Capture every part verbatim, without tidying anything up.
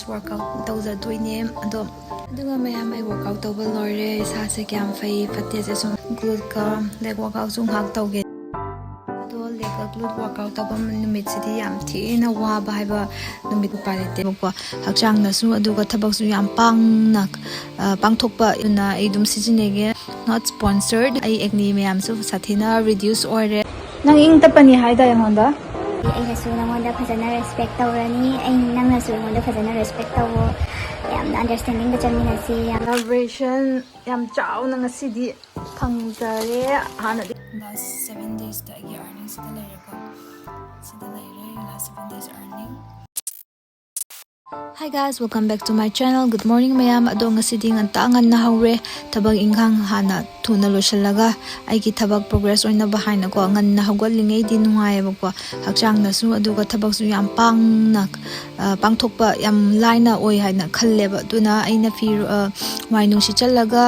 Workout ꯇꯧꯖꯗꯣꯏꯅꯦ꯫ ꯑꯗꯣ ꯑꯗꯨꯒ ꯃꯌꯥꯝ, ꯑꯩ ꯋꯥꯔꯛꯑꯥꯎꯠ ꯇꯧꯕ ꯂꯣꯏꯔꯦ꯫ ꯏꯁꯥꯁꯦ ꯀꯌꯥꯝ ꯐꯩ ꯐꯠꯇꯦꯁꯦ ꯁꯨꯝ ꯒ꯭ꯂꯨꯠꯀ ꯂꯦꯒ ꯋꯥꯔꯛꯑꯥꯎꯠꯁꯨ ꯉꯥꯏꯍꯥꯛ ꯇꯧꯒꯦ꯫ ꯑꯗꯣ ꯂꯦꯒ ꯒ꯭ꯂꯨꯠ ꯋꯥꯔꯛꯑꯥꯎꯠ ꯇꯧꯕ ꯅꯨꯃꯤꯠꯁꯤꯗꯤ ꯌꯥꯝ ꯊꯤꯅ ꯋꯥꯕ ꯍꯥꯏꯕ ꯅꯨꯃꯤꯠ ꯎꯄꯥꯏ ꯂꯩꯇꯦꯕꯀꯣ꯫ ꯍꯛꯆꯥꯡꯗꯁꯨ, ꯑꯗꯨꯒ ꯊꯕꯛꯁꯨ ꯌꯥꯝ ꯄꯥꯡꯅ, ꯑ, ꯄꯥꯡꯊꯣꯛꯄ꯫ ꯑꯗꯨꯅ ꯑꯩ ꯑꯗꯨꯝ ꯁꯤꯖꯤꯟꯅꯩꯒꯦ꯫ Not sponsored꯫ ꯑꯩ ꯑꯦꯛꯅꯤ ꯃꯌꯥꯝꯁꯨ ꯁꯥꯊꯤꯅ ꯔꯤꯗ꯭ꯌꯨꯁ ꯑꯣꯏꯔꯦ꯫ ꯅꯪ ꯏꯪ ꯇꯞꯄꯅꯤ ꯍꯥꯏꯗꯥꯏ ꯑꯩꯉꯣꯟꯗ? ꯑꯩꯅꯁꯨ ꯅꯪꯉꯣꯟꯗ ꯐꯖꯅ ꯔꯦꯁꯄꯦꯛ ꯇꯧꯔꯅꯤ, ꯑꯩ, ꯅꯪꯅꯁꯨ ꯑꯩꯉꯣꯟꯗ ꯐꯖꯅ ꯔꯦꯁꯄꯦꯛ ꯇꯧꯋꯣ꯫ ꯌꯥꯝꯅ ꯑꯟꯗꯔꯁꯇꯦꯟꯗꯤꯡꯗ ꯆꯠꯃꯤꯟꯅꯁꯤ꯫ ꯌꯥꯝ ꯁꯦꯂꯦꯕ꯭ꯔꯦꯁꯟ ꯌꯥꯝ ꯆꯥꯎꯅ ꯉꯁꯤꯗꯤ ꯐꯪꯖꯔꯦ꯫ ꯍꯥꯟꯅꯗꯤ ꯂꯥꯁ ꯁꯚꯦꯟ ꯗꯦꯖꯇ ꯑꯩꯒꯤ ꯑꯥꯔꯅꯤꯡꯁꯤꯗ ꯂꯩꯔꯦꯀꯣ꯫ ꯁꯤꯗ ꯂꯩꯔꯦ, last seven days earning. Hi guys, welcome back to my channel. Good morning ꯃꯌꯥꯝ꯫ ꯑꯗꯣ ꯉꯁꯤꯗꯤ ꯉꯟꯇꯥ ꯉꯟꯅ ꯍꯧꯔꯦ꯫ ꯊꯕꯛ ꯏꯪꯈꯥꯡ ꯍꯥꯟꯅ ꯊꯨꯅ ꯂꯣꯏꯁꯤꯜꯂꯒ ꯑꯩꯒꯤ ꯊꯕꯛ ꯄ꯭ꯔꯣꯒ꯭ꯔꯦꯁ ꯑꯣꯏꯅꯕ ꯍꯥꯏꯅꯀꯣ, ꯉꯟꯅ ꯍꯧꯒꯠꯂꯤꯉꯩꯗꯤ ꯅꯨꯡꯉꯥꯏꯌꯦꯕꯀꯣ꯫ ꯍꯛꯆꯥꯡꯗꯁꯨ, ꯑꯗꯨꯒ ꯊꯕꯛꯁꯨ ꯌꯥꯝ ꯄꯥꯡꯅ, ꯑ, ꯄꯥꯡꯊꯣꯛꯄ ꯌꯥꯝ ꯂꯥꯏꯅ ꯑꯣꯏ ꯍꯥꯏꯅ ꯈꯜꯂꯦꯕ꯫ ꯑꯗꯨꯅ ꯑꯩꯅ ꯐꯤ, ꯑ, ꯋꯥꯏ ꯅꯨꯡ ꯁꯤꯠꯆꯜꯂꯒ,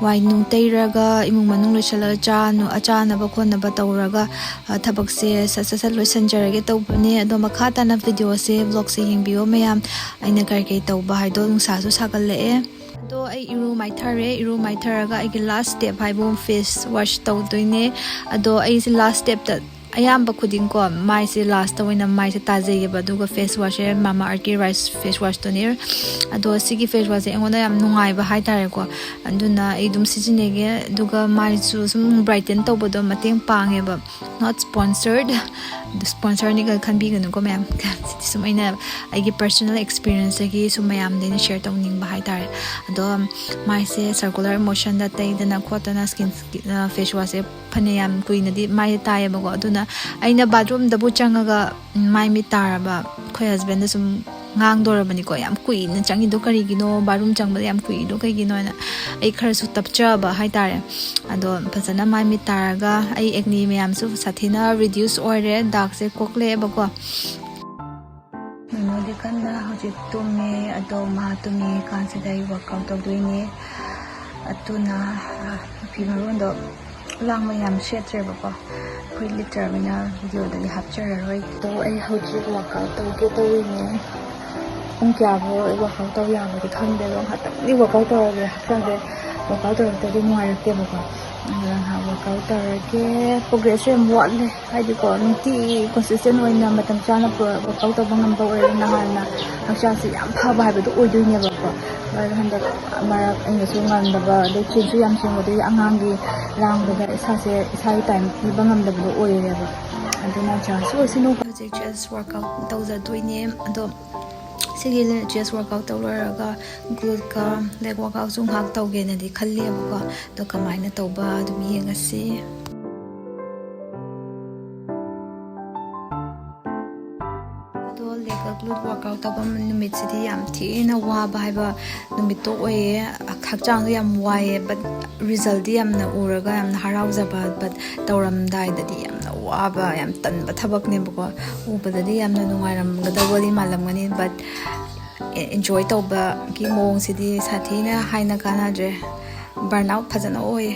ꯋꯥꯏ ꯅꯨꯡ ꯇꯩꯔꯒ, ꯏꯃꯨꯡ ꯃꯅꯨꯡ ꯂꯣꯏꯁꯤꯜꯂꯒ, ꯆꯥ ꯅꯨ-, ꯑ, ꯆꯥꯅꯕ ꯈꯣꯠꯅꯕ ꯇꯧꯔꯒ, ꯑ, ꯊꯕꯛꯁꯦ ꯁꯠ ꯁꯠ ꯁꯠ ꯂꯣꯏꯁꯤꯟꯖꯔꯒꯦ ꯇꯧꯕꯅꯦ꯫ ꯑꯗꯣ ꯃꯈꯥ ꯇꯥꯅ ꯚꯤꯗꯤꯑꯣꯁꯦ, ꯕ꯭ꯂꯣꯒꯁꯦ ꯌꯦꯡꯕꯤꯌꯣ ꯃꯌꯥꯝ꯫ ꯑꯩꯅ ꯀꯔꯤ ꯀꯔꯤ ꯇꯧꯕ ꯍꯥꯏꯗꯣ꯫ ꯅꯨꯡꯁꯥꯁꯨ ꯁꯥꯒꯠꯂꯛꯑꯦ꯫ ꯑꯗꯣ ꯑꯩ ꯏꯔꯨ ꯃꯥꯏꯊꯔꯦ꯫ ꯏꯔꯨ ꯃꯥꯏꯊꯔꯒ ꯑꯩꯒꯤ ꯂꯥꯁ ꯁ꯭ꯇꯦꯞ ꯍꯥꯏꯕꯨ ꯐꯦꯁ ꯋꯥꯁ ꯇꯧꯗꯣꯏꯅꯦ꯫ ꯑꯗꯣ ꯑꯩꯁꯦ ꯂꯥꯁ ꯁ꯭ꯇꯦꯞꯇ ꯑꯌꯥꯝꯕ ꯈꯨꯗꯤꯡꯀꯣ ꯃꯥꯏꯁꯦ ꯂꯥꯁꯇ ꯑꯣꯏꯅ ꯃꯥꯏꯁꯦ ꯇꯥꯖꯩꯌꯦꯕ꯫ ꯑꯗꯨꯒ ꯐꯦꯁ ꯋꯥꯁꯁꯦ Mamaearth ꯀꯤ ꯔꯥꯏꯁ ꯐꯦꯁ ꯋꯥꯁꯇꯨꯅꯦ꯫ ꯑꯗꯣ ꯁꯤꯒꯤ ꯐꯦꯁ ꯋꯥꯁꯁꯦ ꯑꯩꯉꯣꯟꯗ ꯌꯥꯝ ꯅꯨꯡꯉꯥꯏꯕ ꯍꯥꯏꯇꯥꯔꯦꯀꯣ꯫ ꯑꯗꯨꯅ ꯑꯩ ꯑꯗꯨꯝ ꯁꯤꯖꯤꯟꯅꯩꯒꯦ꯫ ꯑꯗꯨꯒ ꯃꯥꯏꯁꯨ ꯁꯨꯝ ꯕ꯭ꯔꯥꯏꯇꯟ ꯇꯧꯕꯗꯣ ꯃꯇꯦꯡ ꯄꯥꯡꯉꯦꯕ꯫ Not sponsored꯫ ꯁ꯭ꯄꯣꯟꯁꯔꯅꯤꯒ ꯈꯟꯕꯤꯒꯅꯨꯀꯣ ꯃꯌꯥꯝ꯫ ꯁꯤꯗꯤ ꯁꯨꯝ ꯑꯩꯅ ꯑꯩꯒꯤ ꯄꯔꯁꯣꯅꯦꯜ ꯑꯦꯛꯁꯄꯤꯔꯤꯌꯦꯟꯁꯇꯒꯤ ꯁꯨꯝ ꯃꯌꯥꯝꯗ ꯑꯩꯅ ꯁꯤꯌꯔ ꯇꯧꯅꯤꯡꯕ ꯍꯥꯏꯇꯥꯔꯦ꯫ ꯑꯗꯣ ꯃꯥꯏꯁꯦ ꯁꯔꯀꯨꯂꯔ ꯃꯣꯁꯟꯗ ꯇꯩꯗꯅ ꯈꯣꯠꯇꯅ ꯁ꯭ꯀꯤꯟ, ꯐꯦꯁ ꯋꯥꯁꯁꯦ ꯐꯅꯌꯥꯝ ꯀꯨꯏꯅꯗꯤ ꯃꯥꯏꯁꯦ ꯇꯥꯏꯌꯦꯕꯀꯣ꯫ ꯑꯗꯨꯅ ꯑꯩꯅ ꯕꯥꯠꯔꯨꯝꯗꯕꯨ ꯆꯪꯉꯒ ꯃꯥꯏ ꯃꯤꯠ ꯇꯥꯔꯕ ꯑꯩꯈꯣꯏ ꯍꯁꯕꯦꯟꯗ ꯁꯨꯝ ꯉꯥꯡꯗꯣꯔꯕꯅꯤꯀꯣ, "ꯌꯥꯝ ꯀꯨꯏꯅ ꯆꯪꯉꯤꯗꯣ ꯀꯔꯤꯒꯤꯅꯣ? ꯕꯥꯠꯔꯨꯝ ꯆꯪꯕꯗ ꯌꯥꯝ ꯀꯨꯏꯗꯣ ꯀꯩꯒꯤꯅꯣ?" ꯍꯥꯏꯅ ꯑꯩ ꯈꯔꯁꯨ ꯇꯞꯆꯕ ꯍꯥꯏꯇꯥꯔꯦ꯫ ꯑꯗꯣ ꯐꯖꯅ ꯃꯥꯏ ꯃꯤꯠ ꯇꯥꯔꯒ ꯑꯩ ꯑꯦꯛꯅꯤ ꯃꯌꯥꯝꯁꯨ ꯁꯥꯊꯤꯅ ꯔꯤꯗ꯭ꯌꯨꯁ ꯑꯣꯏꯔꯦ, ꯗꯥꯛꯁꯦ ꯀꯣꯛꯂꯛꯑꯦꯕꯀꯣ꯫ ꯃꯤꯅꯨꯗꯤ ꯀꯟꯅ ꯍꯧꯖꯤꯛ ꯇꯨꯝꯃꯦ꯫ ꯑꯗꯣ ꯃꯥ ꯇꯨꯝꯃꯤ ꯀꯥꯟꯁꯤꯗ ꯑꯩ ꯋꯥꯔꯛꯑꯥꯎꯠ ꯇꯧꯗꯣꯏꯅꯦ꯫ ꯑꯗꯨꯅ, ꯑ, ꯐꯤ ꯃꯔꯣꯟꯗꯣ ꯂꯥꯡꯕ ꯌꯥꯝ ꯁꯦꯠꯇ꯭ꯔꯦꯕꯀꯣ꯫ ꯑꯩꯈꯣꯏ ꯂꯤꯠꯇ꯭ꯔꯕꯅꯤꯅ ꯚꯤꯗꯤꯑꯣꯗꯗꯤ ꯍꯥꯞꯆꯔꯔꯣꯏ꯫ ꯑꯗꯣ ꯑꯩ ꯍꯧꯖꯤꯛ ꯋꯥꯔꯛꯑꯥꯎꯠ ꯇꯧꯒꯦ ꯇꯧꯔꯤꯅꯦ꯫ ꯄꯨꯡ ꯀꯌꯥꯐꯥꯎ ꯋꯥꯛ ꯑꯥꯎꯠ ꯇꯧ ꯌꯥꯕꯗꯤ ꯈꯪꯗꯦ, ꯑꯗꯣ ꯉꯥꯏꯍꯥꯛꯇꯪꯗꯤ ꯋꯥꯛ ꯑꯥꯎꯠ ꯇꯧꯔꯒꯦ꯫ ꯍꯛꯆꯥꯡꯁꯦ ꯋꯥꯛ ꯑꯥꯎꯠ ꯇꯧꯔꯛꯇ꯭ꯔꯗꯤ ꯅꯨꯡꯉꯥꯏꯔꯛꯇꯦꯕꯀꯣ꯫ ꯑꯗꯨꯅ ꯉꯥꯏꯍꯥꯛ ꯋꯥꯛ ꯑꯥꯎꯠ ꯇꯧꯔꯒꯦ꯫ ꯄ꯭ꯔꯣꯒ꯭ꯔꯦꯁꯁꯨ ꯌꯥꯝ ꯋꯥꯠꯂꯦ, ꯍꯥꯏꯗꯤꯀꯣ, ꯅꯨꯡꯇꯤꯒꯤ ꯀꯣꯟꯁꯤꯁꯇꯦꯟ ꯑꯣꯏꯅ ꯃꯇꯝ ꯆꯥꯅ ꯋꯥꯛ ꯑꯥꯎꯠ ꯇꯧꯕ ꯉꯝꯕ ꯑꯣꯏꯔꯗꯤ ꯅꯍꯥꯟꯅ ꯍꯛꯆꯥꯡꯁꯦ ꯌꯥꯝ ꯐꯕ ꯍꯥꯏꯕꯗꯣ ꯑꯣꯏꯗꯣꯏꯅꯦꯕꯀꯣ꯫ ꯑꯗꯣ ꯍꯟꯗꯛ ꯃꯔꯛ ꯑꯩꯅꯁꯨ ꯉꯝꯗꯕ, ꯑꯗꯩ ꯆꯤꯟꯁꯨ ꯌꯥꯝ ꯆꯣꯡꯕꯗꯒꯤ ꯑꯉꯥꯡꯒꯤ ꯂꯥꯡꯕꯗ ꯏꯁꯥꯁꯦ, ꯏꯁꯥꯒꯤ ꯇꯥꯏꯝ ꯄꯤꯕ ꯉꯝꯗꯕꯗꯣ ꯑꯣꯏꯔꯦꯕ꯫ ꯑꯗꯨꯅ ꯆꯥꯟꯁ ꯑꯣꯏꯁꯅꯨ꯫ ꯍꯧꯖꯤꯛ ꯆꯦꯁ ꯋꯥꯔꯛ ꯑꯥꯎꯠ ꯇꯧꯖꯗꯣꯏꯅꯦ꯫ ꯑꯗꯣ ꯁꯤꯒꯤ ꯆꯦꯁ ꯋꯥꯔꯛ ꯑꯥꯎꯠ ꯇꯧ ꯂꯣꯏꯔꯒ ꯒ꯭ꯂꯨꯠꯀ ꯂꯦꯒ ꯋꯥꯔꯛ ꯑꯥꯎꯠꯁꯨ ꯉꯥꯏꯍꯥꯛ ꯇꯧꯒꯦꯅꯗꯤ ꯈꯜꯂꯤꯕꯀꯣ꯫ ꯑꯗꯣ ꯀꯃꯥꯏꯅ ꯇꯧꯕ ꯑꯗꯨꯝ ꯌꯦꯡꯉꯁꯤ꯫ ꯑꯗꯣ ꯂꯦꯒ ꯒ꯭ꯂꯨꯠ ꯋꯥꯔꯛ ꯑꯥꯎꯠ ꯇꯧꯕ ꯅꯨꯃꯤꯠꯁꯤꯗꯤ ꯌꯥꯝ ꯊꯤꯅ ꯋꯥꯕ ꯍꯥꯏꯕ ꯅꯨꯃꯤꯠꯇꯣ ꯑꯣꯏꯌꯦ꯫ ꯍꯛꯆꯥꯡꯗꯣ ꯌꯥꯝ ꯋꯥꯏꯌꯦ, but ꯔꯤꯖꯜꯗꯤ ꯌꯥꯝꯅ ꯎꯔꯒ ꯌꯥꯝꯅ ꯍꯔꯥꯎꯖꯕ, but ꯇꯧꯔꯝꯗꯥꯏꯗꯗꯤ ꯌꯥꯝꯅ ꯋꯥꯕ, ꯌꯥꯝ ꯇꯟꯕ ꯊꯕꯛꯅꯦꯕꯀꯣ꯫ ꯎꯕꯗꯗꯤ ꯌꯥꯝꯅ ꯅꯨꯡꯉꯥꯏꯔꯝꯒꯗꯧꯕꯗꯤ ꯃꯥꯜꯂꯝꯒꯅꯤ, but ꯑꯦꯟꯖꯣꯏ ꯇꯧꯕꯒꯤ ꯃꯑꯣꯡꯁꯤꯗꯤ ꯁꯥꯊꯤꯅ ꯍꯥꯏꯅ ꯀꯥꯟꯅꯗ꯭ꯔꯦ꯫ ꯕꯔꯟ ꯑꯥꯎꯠ ꯐꯖꯅ ꯑꯣꯏꯌꯦ꯫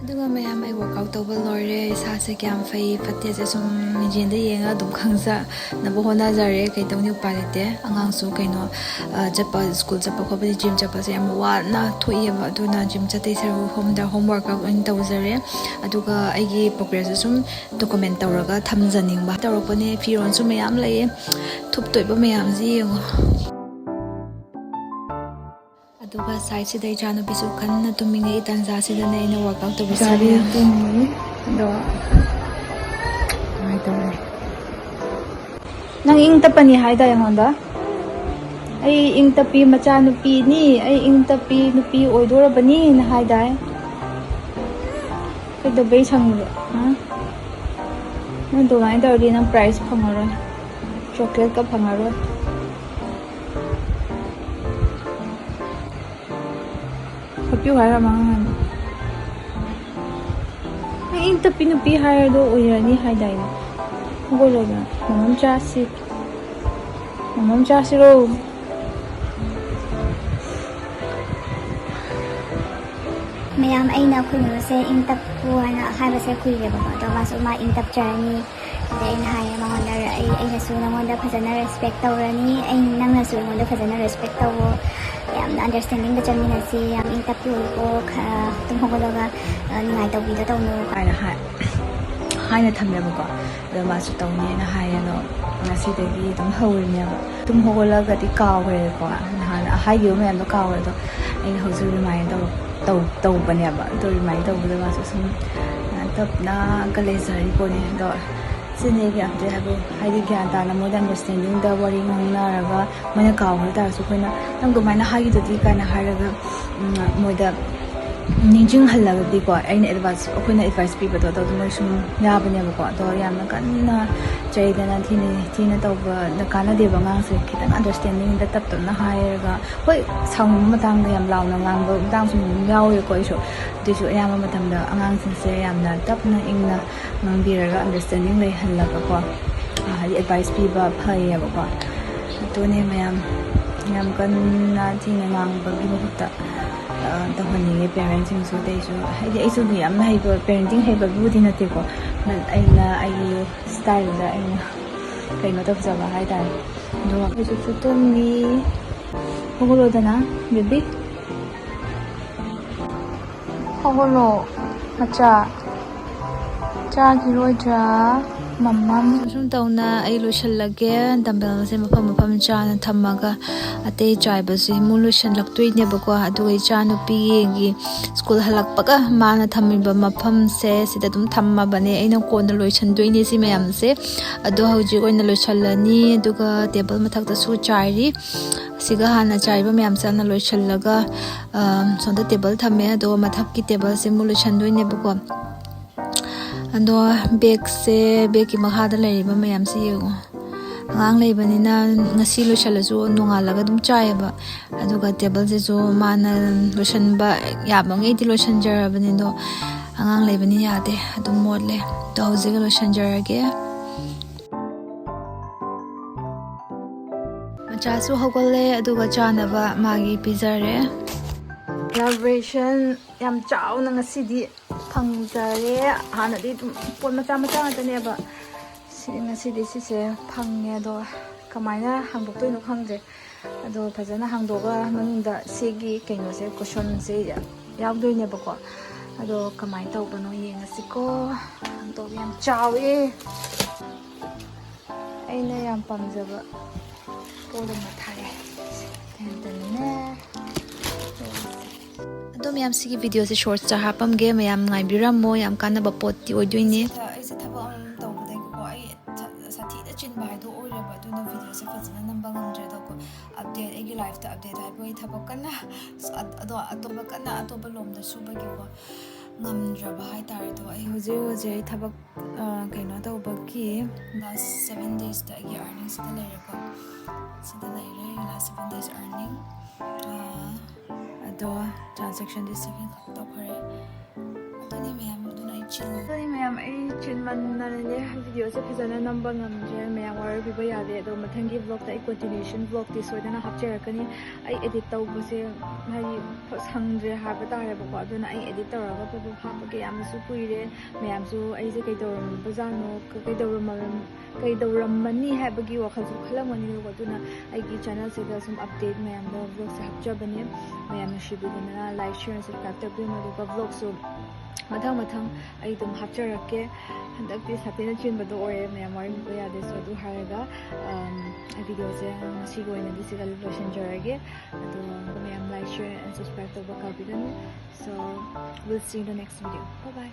ꯑꯗꯨꯒ ꯃꯌꯥꯝ, ꯑꯩ ꯋꯥꯔꯛ ꯑꯥꯎꯠ ꯇꯧꯕ ꯂꯣꯏꯔꯦ꯫ ꯏꯁꯥꯁꯦ ꯀꯌꯥꯝ ꯐꯩ ꯐꯠꯇꯦꯁꯦ ꯁꯨꯝ ꯃꯤꯡꯖꯦꯜꯗ ꯌꯦꯡꯉꯒ ꯑꯗꯨꯝ ꯈꯪꯖꯅꯕ ꯍꯣꯠꯅꯖꯔꯦ꯫ ꯀꯩꯗꯧꯅꯤ, ꯎꯄꯥꯏ ꯂꯩꯇꯦ꯫ ꯑꯉꯥꯡꯁꯨ ꯀꯩꯅꯣ, ꯑ, ꯆꯠꯄ, ꯁ꯭ꯀꯨꯜ ꯆꯠꯄ ꯈꯣꯠꯄꯗꯤ, ꯖꯤꯝ ꯆꯠꯄꯁꯦ ꯌꯥꯝ ꯋꯥꯅ ꯊꯣꯛꯏꯑꯕ꯫ ꯑꯗꯨꯅ ꯖꯤꯝ ꯆꯠꯇꯣꯏ ꯁꯔꯨꯛ ꯍꯣꯝꯗ ꯍꯣꯝ ꯋꯥꯔꯛ ꯑꯥꯎꯠ ꯑꯣꯏꯅ ꯇꯧꯖꯔꯦ꯫ ꯑꯗꯨꯒ ꯑꯩꯒꯤ ꯄ꯭ꯔꯣꯒ꯭ꯔꯦꯁꯁꯨ ꯁꯨꯝ ꯗꯣꯀꯨꯃꯦꯟ ꯇꯧꯔꯒ ꯊꯝꯖꯅꯤꯡꯕ ꯇꯧꯔꯛꯄꯅꯦ꯫ ꯐꯤꯔꯣꯜꯁꯨ ꯃꯌꯥꯝ ꯂꯩꯌꯦ꯫ ꯊꯨꯞꯇꯣꯏꯕ ꯃꯌꯥꯝꯁꯤ ꯌꯦꯡꯉꯣ꯫ ꯑꯗꯨꯒ ꯁꯥꯏꯠꯁꯤꯗ ꯏꯆꯥꯅꯨꯄꯤꯁꯨ ꯀꯟꯅ ꯇꯨꯝꯃꯤꯉꯩ ꯇꯥꯟꯖꯥꯁꯤꯗꯅꯦ ꯑꯩꯅ ꯋꯥꯔꯛ ꯑꯥꯎꯠ ꯇꯧꯕꯤꯁꯤꯅꯦ꯫ ꯒꯥꯔꯤ ꯇꯣꯡꯉꯤ꯫ ꯑꯗꯣ ꯀꯃꯥꯏꯅ ꯇꯧꯔꯦ? ꯅꯪ ꯏꯪ ꯇꯞꯄꯅꯤ ꯍꯥꯏꯗꯥꯏ ꯑꯩꯉꯣꯟꯗ? "ꯑꯩ ꯏꯪ ꯇꯞꯄꯤ ꯃꯆꯥꯅꯨꯄꯤꯅꯤ, ꯑꯩ ꯏꯪ ꯇꯞꯄꯤ ꯅꯨꯄꯤ ꯑꯣꯏꯗꯣꯔꯕꯅꯤꯅ" ꯍꯥꯏꯗꯥꯏ? ꯀꯩꯗꯧꯕꯩ ꯁꯪꯉꯤꯕ? ꯍꯥ? ꯅꯪ ꯑꯗꯨꯃꯥꯏꯅ ꯇꯧꯔꯗꯤ ꯅꯪ ꯄ꯭ꯔꯥꯏꯖ ꯐꯪꯉꯔꯣꯏ, ꯆꯣꯀ꯭ꯂꯦꯠꯀ ꯐꯪꯉꯔꯣꯏ꯫ ꯍꯥꯞꯄꯤꯌꯨ ꯍꯥꯏꯔ ꯃꯉꯥꯡ꯫ ꯅꯪ ꯏꯪ ꯇꯞꯄꯤ ꯅꯨꯄꯤ ꯍꯥꯏꯔꯗꯣ ꯑꯣꯏꯔꯅꯤ ꯍꯥꯏꯗꯥꯏꯅꯦ? ꯍꯧꯒꯠꯂꯣꯗꯅ, ꯃꯣꯃꯣꯝ ꯆꯥꯁꯤ꯫ ꯃꯣꯃꯣꯝ ꯆꯥꯁꯤꯔꯣ? ꯃꯌꯥꯝ, ꯑꯩꯅ ꯑꯩꯈꯣꯏ ꯅꯨꯃꯤꯠꯁꯦ ꯏꯪ ꯇꯞꯄꯨ ꯍꯥꯏꯅ ꯍꯥꯏꯕꯁꯦ ꯀꯨꯏꯔꯦꯕꯀꯣ, ꯑꯗꯣ ꯃꯥꯁꯨ ꯃꯥ ꯏꯪ ꯇꯞꯆꯔꯅꯤ꯫ ꯑꯗꯩ ꯑꯩꯅ ꯍꯥꯏꯌꯦ ꯃꯉꯣꯟꯗ, "ꯑꯩ, ꯑꯩꯅꯁꯨ ꯅꯉꯣꯟꯗ ꯐꯖꯅ ꯔꯦꯁꯄꯦꯛ ꯇꯧꯔꯅꯤ, ꯑꯩ, ꯅꯪꯅꯁꯨ ꯑꯩꯉꯣꯟꯗ ꯐꯖꯅ ꯔꯦꯁꯄꯦꯛ ꯇꯧꯋꯣ, ꯌꯥꯝꯅ ꯑꯟꯗꯔꯁꯇꯦꯟꯗꯤꯡꯗ ꯆꯠꯃꯤꯟꯅꯁꯤ, ꯌꯥꯝ ꯏꯪ ꯇꯞꯄꯤ ꯑꯣꯏꯀꯣ, ꯈ-, ꯇꯨꯝ ꯍꯧꯒꯠꯂꯒ, ꯑ, ꯅꯤꯡꯉꯥꯏ ꯇꯧꯕꯤꯗꯣ ꯇꯧꯅꯨ" ꯍꯥꯏꯅ ꯍꯥꯏ-, ꯍꯥꯏꯅ ꯊꯝꯃꯦꯕꯀꯣ꯫ ꯑꯗꯣ ꯃꯥꯁꯨ ꯇꯧꯅꯦꯅ ꯍꯥꯏꯌꯦ꯫ ꯑꯗꯣ ꯉꯁꯤꯗꯒꯤ ꯑꯗꯨꯝ ꯍꯧꯔꯤꯅꯦꯕ꯫ ꯇꯨꯝ ꯍꯧꯒꯠꯂꯒꯗꯤ ꯀꯥꯎꯈ꯭ꯔꯦꯀꯣ, ꯅꯍꯥꯟ ꯍꯥꯏꯈꯤꯕ ꯃꯌꯥꯝꯗꯣ ꯀꯥꯎꯔꯦ꯫ ꯑꯗꯣ ꯑꯩꯅ ꯍꯧꯖꯤꯛ ꯔꯤꯃꯥꯏꯟ ꯇꯧ-, ꯇꯧ-, ꯇꯧꯕꯅꯦꯕ꯫ ꯑꯗꯣ ꯔꯤꯃꯥꯏꯟ ꯇꯧꯕꯗ ꯃꯥꯁꯨ ꯁꯨꯝ, ꯑ, ꯇꯞꯅꯒ ꯂꯩꯖꯔꯤ ꯄꯣꯠꯅꯤ꯫ ꯑꯗꯣ ꯁꯤꯅꯤ ꯑꯩꯒꯤ update ꯍꯥꯏꯕꯨ, ꯍꯥꯏꯗꯤ ꯒ꯭ꯌꯥꯟ ꯇꯥꯅ ꯃꯣꯏꯗ ꯑꯟꯗꯔꯁꯇꯦꯟꯗꯤꯡꯗ ꯋꯥꯔꯤ ꯉꯥꯡꯅꯔꯒ ꯃꯣꯏꯅ ꯀꯥꯎꯈ꯭ꯔ ꯇꯥꯔꯁꯨ ꯑꯩꯈꯣꯏꯅ "ꯅꯪ ꯑꯗꯨꯃꯥꯏꯅ ꯍꯥꯏꯈꯤꯗꯨꯗꯤ" ꯀꯥꯏꯅ ꯍꯥꯏꯔꯒ, ꯎꯝ, ꯃꯣꯏꯗ ꯅꯤꯡꯁꯤꯡꯍꯜꯂꯒꯗꯤꯀꯣ, ꯑꯩꯅ ꯑꯦꯗꯚꯥꯏꯁ, ꯑꯩꯈꯣꯏꯅ ꯑꯦꯗꯚꯥꯏꯁ ꯄꯤꯕꯗꯣ ꯑꯗꯣ ꯑꯗꯨꯝ ꯃꯣꯏ ꯁꯨꯝ ꯌꯥꯕꯅꯦꯕꯀꯣ꯫ ꯑꯗꯣ ꯌꯥꯝꯅ ꯀꯟꯅ ꯆꯩꯗꯅ ꯊꯤꯅ, ꯊꯤꯅ ꯇꯧꯕꯗ ꯀꯥꯟꯅꯗꯦꯕ꯫ ꯑꯉꯥꯡꯁꯦ ꯈꯤꯇꯪ ꯑꯟꯗꯔꯁꯇꯦꯟꯗꯤꯡꯗ ꯇꯞ ꯇꯞꯅ ꯍꯥꯏꯔꯒ, ꯍꯣꯏ, ꯁꯥꯎꯅꯤꯡꯕ ꯃꯇꯥꯡꯗ ꯌꯥꯝ ꯂꯥꯎꯅ ꯉꯥꯡꯕ ꯃꯇꯥꯡꯁꯨ ꯑꯗꯨꯝ ꯌꯥꯎꯋꯦꯀꯣ ꯑꯩꯁꯨ꯫ ꯑꯗꯨꯏꯁꯨ ꯑꯌꯥꯝꯕ ꯃꯇꯝꯗ ꯑꯉꯥꯡꯁꯤꯡꯁꯦ ꯌꯥꯝꯅ ꯇꯞꯅ ꯏꯪꯅ ꯉꯥꯡꯕꯤꯔꯒ ꯑꯟꯗꯔꯁꯇꯦꯟꯗꯤꯡ ꯂꯩꯍꯜꯂꯒꯀꯣ, ꯍꯥꯏꯗꯤ ꯑꯦꯗꯚꯥꯏꯁ ꯄꯤꯕ ꯐꯩꯌꯦꯕꯀꯣ꯫ ꯑꯗꯨꯅꯦ ꯃꯌꯥꯝ, ꯌꯥꯝ ꯀꯟꯅ ꯊꯤꯅ ꯉꯥꯡꯕꯒꯤ ꯃꯍꯨꯠꯇ, ꯑ, ꯇꯧꯍꯟꯅꯤꯡꯉꯦ ꯄꯦꯔꯦꯟꯁꯁꯤꯡꯁꯨ꯫ ꯑꯇꯩꯁꯨ ꯍꯥꯏꯗꯤ ꯑꯩꯁꯨ ꯌꯥꯝꯅ ꯍꯩꯕ, ꯄꯦꯔꯦꯟꯇꯤꯡ ꯍꯩꯕꯒꯤꯕꯨꯗꯤ ꯅꯠꯇꯦꯀꯣ, but ꯑꯩꯅ ꯑꯩꯒꯤ ꯁ꯭ꯇꯥꯏꯜꯗ ꯑꯩꯅ ꯀꯩꯅꯣ ꯇꯧꯖꯕ ꯍꯥꯏꯇꯥꯔꯦ꯫ ꯑꯗꯨꯒ ꯍꯧꯖꯤꯛꯁꯨ ꯇꯨꯝꯃꯤ꯫ ꯍꯧꯒꯠꯂꯣꯗꯅ, ꯕꯦꯕꯤ꯫ ꯍꯧꯒꯠꯂꯣ, ꯃꯆꯥ꯫ ꯆꯥꯈꯤꯔꯣꯏꯗ꯭ꯔꯥ, ꯃꯃꯝ? ꯁꯨꯝ ꯇꯧꯅ ꯑꯩ ꯂꯣꯏꯁꯤꯜꯂꯒꯦ꯫ ꯗꯝꯕꯦꯜꯁꯦ ꯃꯐꯝ ꯃꯐꯝ ꯆꯥꯅ ꯊꯝꯃꯒ ꯑꯇꯩ ꯆꯥꯏꯕꯁꯦ ꯑꯃꯨꯛ ꯂꯣꯏꯁꯤꯜꯂꯛꯇꯣꯏꯅꯦꯕꯀꯣ꯫ ꯑꯗꯨꯒ ꯏꯆꯥꯅꯨꯄꯤꯒꯤ ꯁ꯭ꯀꯨꯜ ꯍꯜꯂꯛꯄꯒ ꯃꯥꯅ ꯊꯝꯃꯤꯕ ꯃꯐꯝꯁꯦ ꯁꯤꯗ ꯑꯗꯨꯝ ꯊꯝꯃꯕꯅꯦ꯫ ꯑꯩꯅ ꯀꯣꯟꯅ ꯂꯣꯏꯁꯤꯟꯗꯣꯏꯅꯦ ꯁꯤ ꯃꯌꯥꯝꯁꯦ꯫ ꯑꯗꯣ ꯍꯧꯖꯤꯛ ꯑꯣꯏꯅ ꯂꯣꯏꯁꯤꯜꯂꯅꯤ꯫ ꯑꯗꯨꯒ ꯇꯦꯕꯜ ꯃꯊꯛꯇꯁꯨ ꯆꯥꯏꯔꯤ꯫ ꯁꯤꯒ ꯍꯥꯟꯅ ꯆꯥꯏꯕ ꯃꯌꯥꯝꯁꯦ ꯍꯥꯟꯅ ꯂꯣꯏꯁꯤꯜꯂꯒ, ꯑ, ꯁꯣꯝꯗ ꯇꯦꯕꯜ ꯊꯝꯃꯦ꯫ ꯑꯗꯣ ꯃꯊꯛꯀꯤ ꯇꯦꯕꯜꯁꯦ ꯑꯃꯨꯛ ꯂꯣꯏꯁꯤꯟꯗꯣꯏꯅꯦꯕꯀꯣ꯫ ꯑꯗꯣ ꯕꯦꯒꯁꯦ, ꯕꯦꯒꯀꯤ ꯃꯈꯥꯗ ꯂꯩꯔꯤꯕ ꯃꯌꯥꯝꯁꯦ ꯌꯦꯡꯉꯣ꯫ ꯑꯉꯥꯡ ꯂꯩꯕꯅꯤꯅ ꯉꯁꯤ ꯂꯣꯏꯁꯤꯜꯂꯁꯨ ꯅꯣꯡꯉꯥꯜꯂꯒ ꯑꯗꯨꯝ ꯆꯥꯏꯌꯦꯕ꯫ ꯑꯗꯨꯒ ꯇꯦꯕꯜꯁꯤꯁꯨ ꯃꯥꯅ ꯂꯣꯏꯁꯤꯟꯕ ꯌꯥꯕꯉꯩꯗꯤ ꯂꯣꯏꯁꯤꯟꯖꯔꯕꯅꯤ, ꯑꯗꯣ ꯑꯉꯥꯡ ꯂꯩꯕꯅꯤ ꯌꯥꯗꯦ, ꯑꯗꯨꯝ ꯃꯣꯠꯂꯦ꯫ ꯑꯗꯣ ꯍꯧꯖꯤꯛ ꯂꯣꯏꯁꯤꯟꯖꯔꯒꯦ꯫ ꯃꯆꯥꯁꯨ ꯍꯧꯒꯠꯂꯦ, ꯑꯗꯨꯒ ꯆꯥꯅꯕ ꯃꯥꯒꯤ ꯄꯤꯖꯔꯦ꯫ Collaboration ꯌꯥꯝ ꯆꯥꯎꯅ ꯉꯁꯤꯗꯤ ꯐꯪꯖꯔꯦ꯫ ꯍꯥꯟꯅꯗꯤ ꯑꯗꯨꯝ ꯄꯣꯠ ꯃꯆꯥ ꯃꯆꯥ ꯉꯥꯛꯇꯅꯦꯕ꯫ ꯁꯤ, ꯉꯁꯤꯗꯤ ꯁꯤꯁꯦ ꯐꯪꯉꯦ꯫ ꯑꯗꯣ ꯀꯃꯥꯏꯅ ꯍꯥꯡꯗꯣꯛꯇꯣꯏꯅꯣ ꯈꯪꯗ꯭ꯔꯦ꯫ ꯑꯗꯣ ꯐꯖꯅ ꯍꯥꯡꯗꯣꯛꯑꯒ ꯃꯅꯨꯡꯗ ꯁꯤꯒꯤ ꯀꯩꯅꯣꯁꯦ, ꯀꯨꯁꯟꯁꯦ ꯌꯥꯎꯗꯣꯏꯅꯦꯕꯀꯣ꯫ ꯑꯗꯣ ꯀꯃꯥꯏꯅ ꯇꯧꯕꯅꯣ ꯌꯦꯡꯉꯁꯤꯀꯣ꯫ ꯍꯥꯡꯗꯣꯛ, ꯌꯥꯝ ꯆꯥꯎꯋꯦ꯫ ꯑꯩꯅ ꯌꯥꯝ ꯄꯥꯝꯖꯕ ꯄꯣꯠ ꯑꯃ ꯊꯥꯔꯛꯑꯦ꯫ ꯇꯦꯟ ꯇꯦꯟꯅꯦ꯫ ꯑꯗꯣ ꯃꯌꯥꯝ, ꯁꯤꯒꯤ ꯚꯤꯗꯤꯑꯣꯁꯦ ꯁꯣꯔꯠꯁꯇ ꯍꯥꯞꯄꯝꯒꯦ, ꯃꯌꯥꯝ ꯉꯥꯏꯕꯤꯔꯝꯃꯣ, ꯌꯥꯝ ꯀꯥꯟꯅꯕ ꯄꯣꯠꯇꯤ ꯑꯣꯏꯗꯣꯏꯅꯦ꯫ ꯑꯩꯁꯦ ꯊꯕꯛ ꯑꯃ ꯇꯧꯕꯗꯒꯤꯀꯣ, ꯑꯩ ꯁꯥ-, ꯁꯥꯊꯤꯅ ꯆꯤꯟꯕ ꯍꯥꯏꯗꯣ ꯑꯣꯏꯔꯦꯕ꯫ ꯑꯗꯨꯅ ꯚꯤꯗꯤꯑꯣꯁꯦ ꯐꯖꯅ ꯅꯝꯕ ꯉꯝꯗ꯭ꯔꯦ꯫ ꯑꯗꯣ ꯑꯞꯗꯦꯠ, ꯑꯩꯒꯤ ꯂꯥꯏꯐꯇ ꯑꯞꯗꯦꯠ ꯍꯥꯏꯕꯨ ꯑꯩ ꯊꯕꯛ ꯀꯟꯅ, ꯑꯗꯣ ꯑꯇꯣꯞꯄ ꯀꯟꯅ ꯑꯇꯣꯞꯄ ꯂꯣꯝꯗ ꯁꯨꯕꯒꯤꯀꯣ ꯉꯝꯗ꯭ꯔꯕ ꯍꯥꯏꯇꯥꯔꯦ꯫ ꯑꯗꯣ ꯑꯩ ꯍꯧꯖꯤꯛ ꯍꯧꯖꯤꯛ ꯑꯩ ꯊꯕꯛ, ꯑ, ꯀꯩꯅꯣ ꯇꯧꯕꯒꯤ ꯂꯥꯁ ꯁꯚꯦꯟ ꯗꯦꯖꯇ ꯑꯩꯒꯤ ꯑꯥꯔꯅꯤꯡꯁꯤꯗ ꯂꯩꯔꯦꯀꯣ꯫ ꯁꯤꯗ ꯂꯩꯔꯦ, ꯂꯥꯁ ꯁꯚꯦꯟ ꯗꯦꯖ ꯑꯥꯔꯅꯤꯡ꯫ ꯑꯗꯣ ꯇ꯭ꯔꯥꯟꯖꯦꯛꯁꯟꯗꯤ ꯁꯚꯦꯟ ꯈꯛ ꯇꯧꯈ꯭ꯔꯦ꯫ ꯑꯗꯨꯅꯤ ꯃꯌꯥꯝ, ꯑꯗꯨꯅ ꯑꯩ ꯆꯤꯟ-, ꯑꯗꯨꯅꯤ ꯃꯌꯥꯝ, ꯑꯩ ꯆꯤꯟꯃꯟꯗꯅꯅꯦ ꯚꯤꯗꯤꯑꯣꯁꯦ ꯐꯖꯅ ꯅꯝꯕ ꯉꯝꯗ꯭ꯔꯦ꯫ ꯃꯌꯥꯝ ꯋꯥꯔꯧꯕꯤꯕ ꯌꯥꯗꯦ꯫ ꯑꯗꯣ ꯃꯊꯪꯒꯤ ꯕ꯭ꯂꯣꯛꯇ ꯑꯩ ꯀꯣꯟꯇꯤꯅ꯭ꯌꯨꯁꯟ ꯕ꯭ꯂꯣꯛꯇꯤ ꯁꯣꯏꯗꯅ ꯍꯥꯞꯆꯔꯛꯀꯅꯤ꯫ ꯑꯩ ꯑꯦꯗꯤꯠ ꯇꯧꯕꯁꯦ ꯍꯥꯏꯗꯤ ꯁꯪꯗ꯭ꯔꯦ ꯍꯥꯏꯕ ꯇꯥꯔꯦꯕꯀꯣ꯫ ꯑꯗꯨꯅ ꯑꯩ ꯑꯦꯗꯤꯠ ꯇꯧꯔꯒ ꯄꯣꯞ ꯄꯣꯞ ꯍꯥꯞꯄꯒꯦ꯫ ꯌꯥꯝꯅꯁꯨ ꯀꯨꯏꯔꯦ꯫ ꯃꯌꯥꯝꯁꯨ ꯑꯩꯁꯦ ꯀꯩꯗꯧꯔꯝꯕꯖꯥꯠꯅꯣ, ꯀꯩꯗꯧꯔꯝꯃ-, ꯀꯩꯗꯧꯔꯝꯃꯅꯤ ꯍꯥꯏꯕꯒꯤ ꯋꯥꯈꯜꯁꯨ ꯈꯜꯂꯝꯒꯅꯤꯕꯀꯣ꯫ ꯑꯗꯨꯅ ꯑꯩꯒꯤ ꯆꯦꯅꯦꯜꯁꯤꯗ ꯁꯨꯝ ꯑꯞꯗꯦꯠ ꯃꯌꯥꯝꯗ ꯕ꯭ꯂꯣꯛꯁꯦ ꯍꯥꯞꯆꯕꯅꯦ꯫ ꯃꯌꯥꯝ ꯅꯨꯡꯁꯤꯕꯤꯗꯨꯅ ꯂꯥꯏꯛ, ꯁꯤꯌꯔ, ꯁꯕꯁꯀ꯭ꯔꯥꯏꯕ ꯇꯧꯕꯤꯌꯨ꯫ ꯑꯗꯨꯒ ꯕ꯭ꯂꯣꯛꯁꯨ ꯃꯊꯪ ꯃꯊꯪ ꯑꯩ ꯑꯗꯨꯝ ꯍꯥꯞꯆꯔꯛꯀꯦ꯫ ꯍꯟꯗꯛꯇꯤ ꯁꯥꯊꯤꯅ ꯆꯤꯟꯕꯗꯣ ꯑꯣꯏꯔꯦ, ꯃꯌꯥꯝ ꯋꯥꯔꯧꯕꯤꯕ ꯌꯥꯗꯦ꯫ So ꯑꯗꯨ ꯍꯥꯏꯔꯒ, ꯑꯝ, ꯑꯩ ꯚꯤꯗꯤꯑꯣꯁꯦ ꯉꯁꯤꯒꯤ ꯑꯣꯏꯅꯗꯤ ꯁꯤꯗ ꯂꯣꯏꯁꯤꯟꯖꯔꯒꯦ꯫ ꯑꯗꯣ ꯃꯌꯥꯝ ꯂꯥꯏꯛ, ꯁꯤꯌꯔ and ꯁꯕꯁꯀ꯭ꯔꯥꯏꯕ ꯇꯧꯕ ꯀꯥꯎꯕꯤꯒꯅꯨ꯫ So we'll see you in the next video. Bye bye.